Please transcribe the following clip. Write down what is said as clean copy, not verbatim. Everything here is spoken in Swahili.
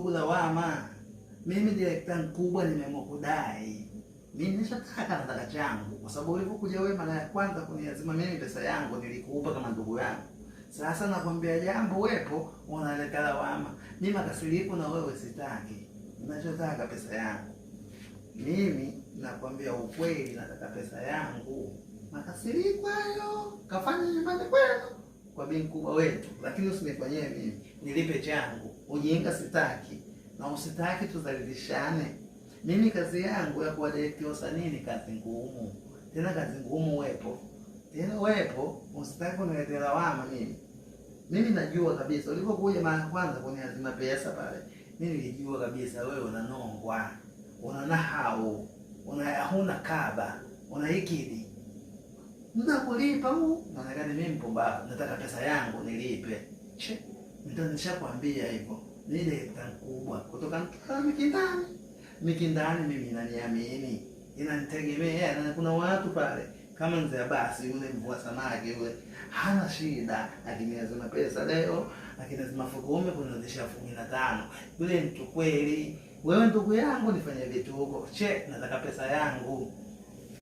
ndugu lawama. Mimi direkta mkubwa nimeamua kudai. Mimi nishataka, nataka changu, kwa sababu ulivyokuja wewe mara ya kwanza kuniazima mimi pesa yangu nilikuupa kama ndugu yangu. Sasa nakwambia jambo, wepo unaleta lawama. Mimi makasiriko na wewe sitaki. Ninachotaka pesa yangu. Mimi nakwambia ukweli, nataka pesa yangu. Makasiriko hayo kafanya nyumbani kwenu kwa bi mkubwa wetu, lakini usinifanyie mimi, nilipe changu. Ujinga sitaki na usitaki tuzalilishane. Mimi kazi yangu ya kuwadirect wasanii ni kazi ngumu, tena kazi ngumu. Wepo tena wepo, usitaki kuniletea lawama mimi. Mimi najua kabisa ulivyokuja mara ya kwanza kuniazima pesa pale, mimi nilijua kabisa wewe unanongwa, una nahau, una huna kaba, una ikidi Nakulipa huu. Naonekana mimi mpumbavu, nataka pesa yangu nilipe. Che, ndio nishakwambia hivyo. Ni direkta mkubwa kutoka Mtwara Mikindani. Mikindani mimi inaniamini, inanitegemea na kuna watu pale kama mzee Abasi yule mvua samaki yule hana shida, akiniazima pesa leo, akiniazima 10,000 kunirudisha 15,000. Yule mtu kweli. Wewe ndugu yangu nifanye vitu huko. Che, nataka pesa yangu.